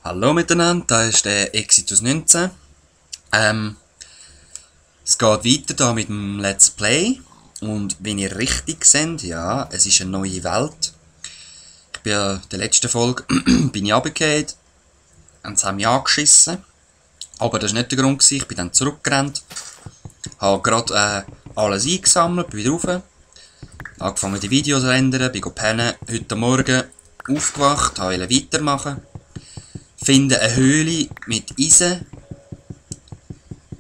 Hallo miteinander, da ist der Exitus 19. Es geht weiter da mit dem Let's Play. Und wenn ihr richtig seht, ja, es ist eine neue Welt. Ich bin ja in der letzten Folge bin ich runtergefallen und sie haben mich angeschissen. Aber das war nicht der Grund, ich bin dann zurückgerannt. Habe gerade alles eingesammelt, bin wieder rauf. Angefangen die Videos zu ändern, bin pennen. Heute Morgen aufgewacht, wollte weitermachen. Finde eine Höhle mit Eisen.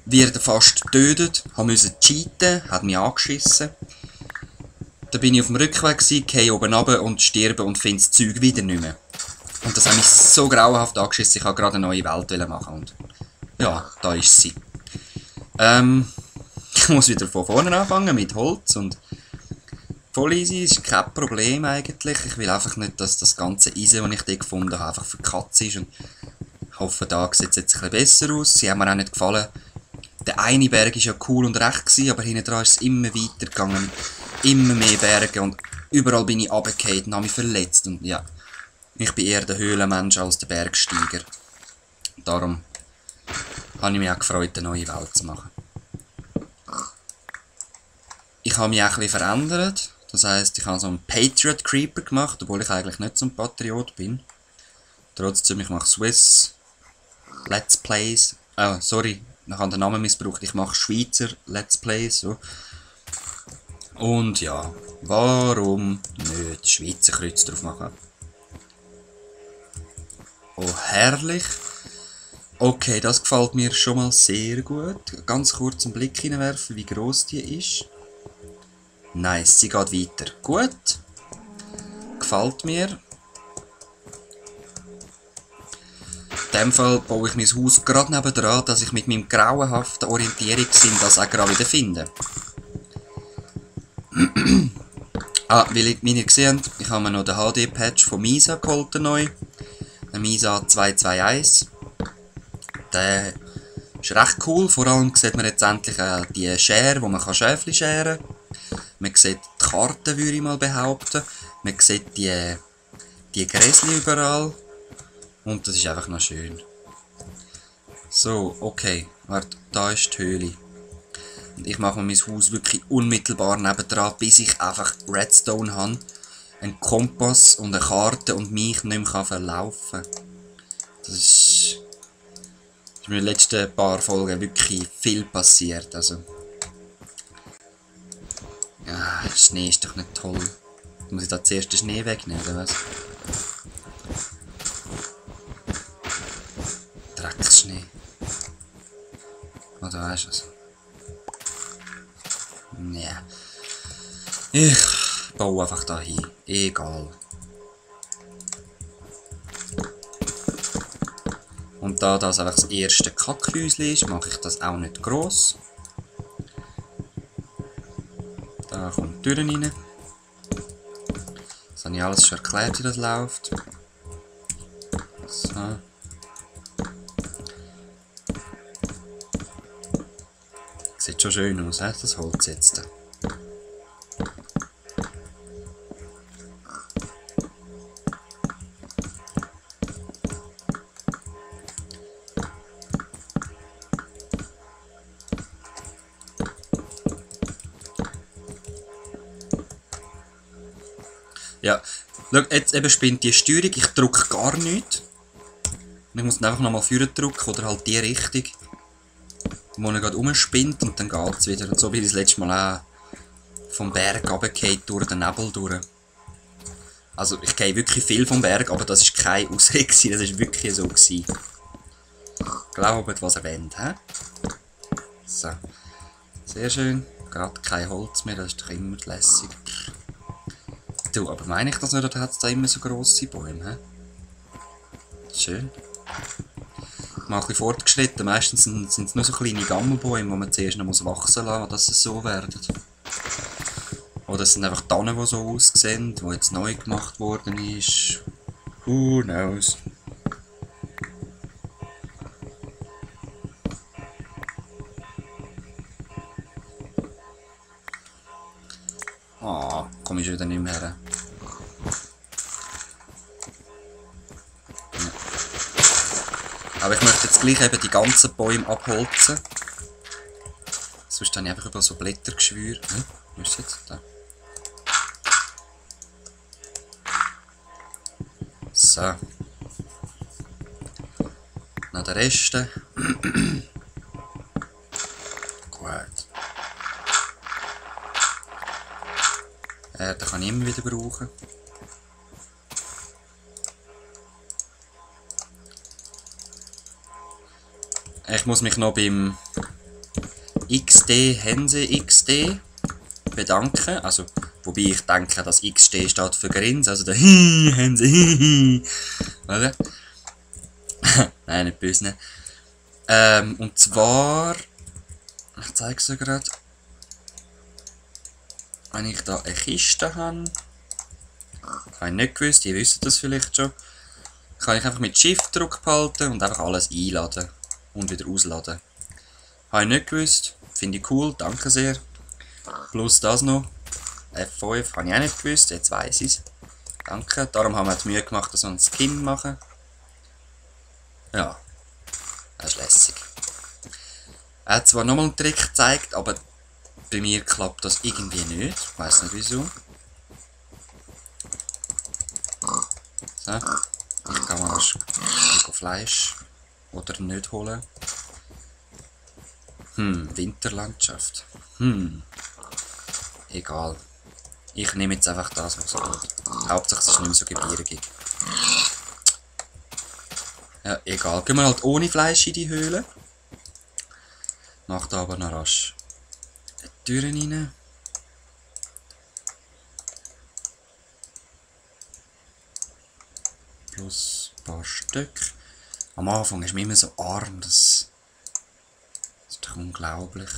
Werde fast getötet, musste cheaten, hat mich angeschissen. Dann bin ich auf dem Rückweg, gehe oben runter und sterbe und finde das Zeug wieder nicht mehr. Und das hat mich so grauenhaft angeschissen, ich wollte gerade eine neue Welt machen. Und ja, da ist sie. Ich muss wieder von vorne anfangen mit Holz und voll easy, ist kein Problem eigentlich. Ich will einfach nicht, dass das ganze Eisen, das ich dort gefunden habe, einfach verkatzt ist. Und ich hoffe, da sieht es jetzt ein bisschen besser aus. Sie haben mir auch nicht gefallen. Der eine Berg war ja cool und recht gewesen, aber hinten dran ist es immer weiter gegangen. Immer mehr Berge und überall bin ich runtergefallen und habe mich verletzt. Und ja, ich bin eher der Höhlenmensch als der Bergsteiger. Darum habe ich mich auch gefreut, eine neue Welt zu machen. Ich habe mich auch ein bisschen verändert. Das heisst, ich habe so einen Patriot Creeper gemacht, obwohl ich eigentlich nicht so ein Patriot bin. Trotzdem, ich mache Swiss Let's Plays. Oh, sorry, ich habe den Namen missbraucht. Ich mache Schweizer Let's Plays. So. Und ja, warum nicht Schweizer Kreuz drauf machen? Oh, herrlich. Okay, das gefällt mir schon mal sehr gut. Ganz kurz einen Blick hineinwerfen, wie gross die ist. Nice, sie geht weiter. Gut. Gefällt mir. In dem Fall baue ich mein Haus gerade nebendran, dass ich mit meinem grauenhaften Orientierungssinn das auch gerade wieder finde. Wie ihr gesehen habt, ich habe mir noch den HD-Patch von Misa geholt, neu. Den Misa 221. Der ist recht cool, vor allem sieht man jetzt endlich die Schere, wo man Schäfchen scheren kann. Man sieht die Karten, würde ich mal behaupten. Man sieht die Gräschen überall. Und das ist einfach noch schön. So, okay. Warte, da ist die Höhle. Und ich mache mir mein Haus wirklich unmittelbar nebendran, bis ich einfach Redstone habe. Einen Kompass und eine Karte und mich nicht mehr verlaufen kann. Das ist in den letzten paar Folgen wirklich viel passiert. Also. Ja, Schnee ist doch nicht toll. Muss ich da zuerst den Schnee wegnehmen, oder was? Drecksschnee. Oder weißt du was? Ja. Ich baue einfach da hin. Egal. Und da das einfach das erste Kackhäuschen ist, mache ich das auch nicht gross. Da kommt die Tür rein. Das habe ich alles schon erklärt, wie das läuft. So. Sieht schon schön aus, das Holz jetzt. Ja, schau, jetzt eben spinnt die Steuerung, ich drücke gar nichts. Ich muss einfach nochmal vorne drücken oder halt die Richtung, wo er gerade rumspinnt und dann geht es wieder. Und so bin ich das letzte Mal auch vom Berg runtergefallen, durch den Nebel durch. Also ich gehe wirklich viel vom Berg, aber das war keine Ausrede, das war wirklich so. Glaubt, was er wollt, hä? So. Sehr schön. Gerade kein Holz mehr, das ist doch immer lässig. Du, aber meine ich das nicht, oder hat es da immer so grosse Bäume, hä? Schön. Mal ein bisschen fortgeschritten, meistens sind es nur so kleine Gammelbäume, die man zuerst noch wachsen lassen muss, dass sie so werden. Oder es sind einfach Tannen, die so aussehen, die jetzt neu gemacht worden ist. Who knows? Ah, komme ich wieder nicht mehr her. Aber ich möchte jetzt gleich eben die ganzen Bäume abholzen. Sonst habe ich einfach über so Blättergeschwür. Wo ist es jetzt? Da. So. Noch der Rest. Gut. Den kann ich immer wieder brauchen. Ich muss mich noch beim XD Hense XD bedanken. Also, wobei ich denke, dass XD steht für Grins, also der Hense. Oder? Nein, nicht böse. Und zwar, ich zeige es dir gerade, wenn ich da eine Kiste habe, habe ich nicht gewusst, ihr wisst das vielleicht schon, kann ich einfach mit Shift-Druck behalten und einfach alles einladen und wieder ausladen. Habe ich nicht gewusst, finde ich cool, danke sehr. Plus das noch, F5 habe ich auch nicht gewusst, jetzt weiss ich es. Danke, darum haben wir die Mühe gemacht, dass wir einen Skin machen. Ja, das ist lässig. Er hat zwar nochmal einen Trick gezeigt, aber bei mir klappt das irgendwie nicht. Ich weiss nicht wieso. So, ich kann mal Fleisch oder nicht holen. Winterlandschaft. Egal. Ich nehme jetzt einfach das, was kommt. Hauptsache es ist nicht mehr so gebirgig. Ja, egal. Gehen wir halt ohne Fleisch in die Höhle. Macht aber noch rasch die Türen rein. Plus ein paar Stück. Am Anfang ist man immer so arm, das ist doch unglaublich.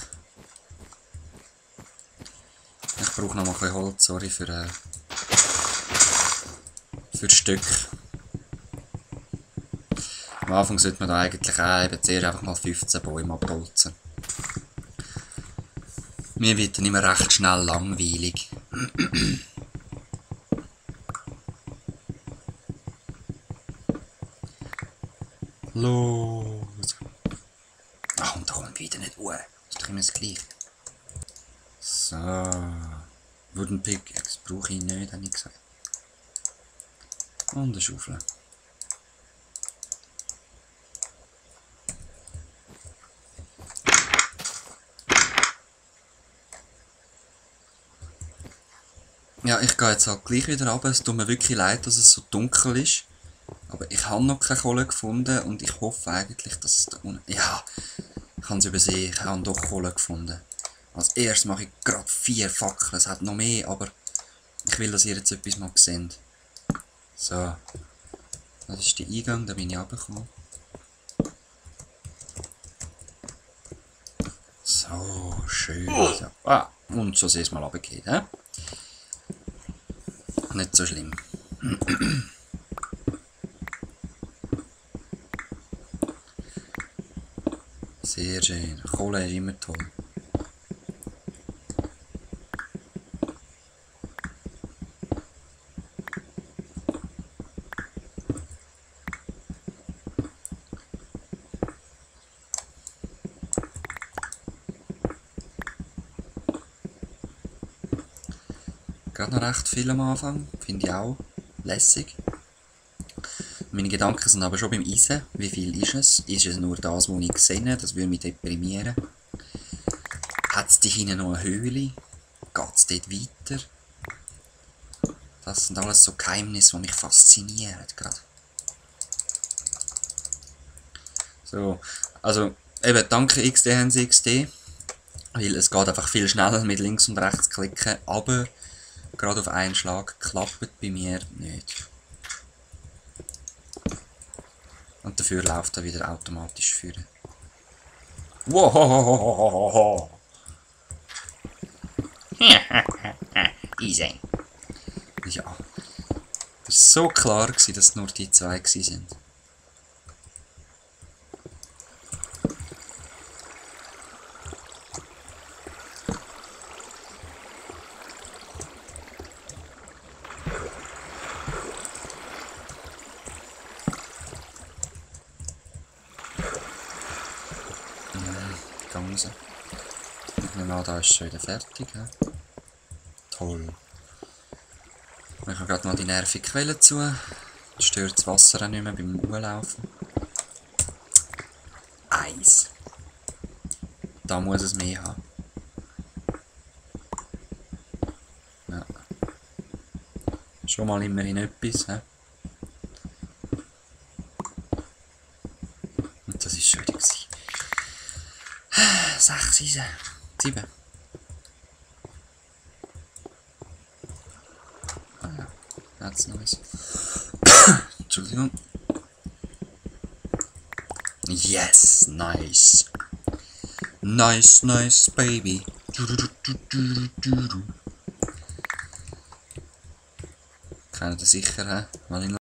Ich brauche noch mal ein bisschen Holz, sorry, für das Stück. Am Anfang sollte man da eigentlich auch eben zuerst einfach mal 15 Bäume abholzen. Mir wird dann immer recht schnell langweilig. Los! Ach, und da kommt wieder nicht hoch. Das ist doch immer das Gleiche. So. Wooden Pickaxe brauche ich nicht, habe ich gesagt. Und eine Schaufel. Ja, ich gehe jetzt halt gleich wieder runter. Es tut mir wirklich leid, dass es so dunkel ist. Aber ich habe noch keine Kohle gefunden und ich hoffe eigentlich, dass es da unten... Ja, ich habe es übersehen. Ich habe doch Kohle gefunden. Als erstes mache ich gerade 4 Fackeln. Es hat noch mehr, aber ich will, dass ihr jetzt etwas mal seht. So. Das ist der Eingang, da bin ich runtergekommen. So, schön. So. Ah, und so ist es mal runtergefallen, hä? Nicht so schlimm. Sehr schön. Kohle ist immer toll. Gerade noch recht viel am Anfang, finde ich auch lässig. Meine Gedanken sind aber schon beim Eisen. Wie viel ist es? Ist es nur das, was ich sehe? Das würde mich deprimieren. Hat es da hinten noch eine Höhle? Geht es dort weiter? Das sind alles so Geheimnisse, die mich faszinieren gerade. So, also eben danke XD, weil es geht einfach viel schneller mit links und rechts klicken, aber gerade auf einen Schlag klappt bei mir nicht. Und dafür läuft er wieder automatisch führen. Wow! Easy. Ja. Es war so klar, dass es nur die 2 waren. raus. Ich nehme an, da ist schon wieder fertig. He? Toll. Ich habe gerade mal die nervige Quelle zu. Dann stört das Wasser auch nicht mehr beim Umlaufen. Eis. Da muss es mehr haben. Ja. Schon mal immerhin etwas. He? Und das war schon wieder. 6 Eisen. 7. Ah ja, that's nice. Entschuldigung. Yes, nice. Nice, nice, baby. Kennt ihr sicher, he? Weil